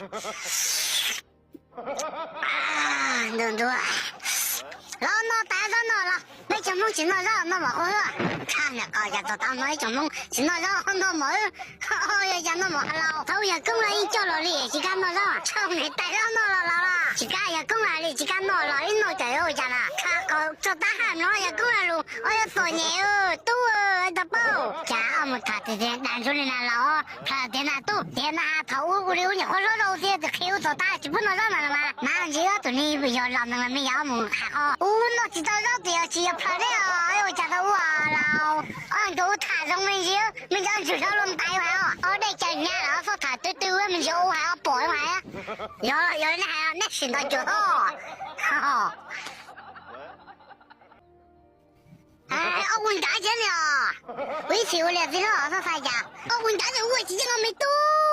Ntuj ntuj, los noj tas zaub no los, peb cov Hmoob tsis noj zaub noj mov qhua. Tshaj niam ko, cas txog tav no ib tsoom Hmoob tsis noj zaub noj mov. Yog cas noj mov ha laus, thaum yawg Koob los yeej coj los li tsis kam noj zaub, tshaj niam tais zaub noj los los los tsis kam, yawg Koob los li tsis kam noj los ib noj cas yuav ua cas na. Tshaj ko txog tav haj no yawg Koob los lus, o yog txom nyem tub, tau paub cas mus tham tias dag ntsuag li na laus, tham tias na tub tias na thaum ub ua li ub niam qhuab zaub rau thiab tus qhia ub txog tav tsis pub noj zaub na los mas, na ntsis tus ni yog laus neeg los me yog mus hais qhov ub noj tsis tau zaub tias tsis yog plhaw thiab os, ua cas tau ua laus. Ob tug ub tham zoo me ntsis, me ntsis ntswg zaub luag ntais hais os, ob dej caw nyab los txhob tham twg twg me ntsis ua hais os pom hais. Yog yog nej hais nej sim nto cuag os. Ob ua nrad ces ni os, ua ib txhis ua li txiv hlob txhob txhais cas, ob ua nrad ces ua tsis yeej los me tub.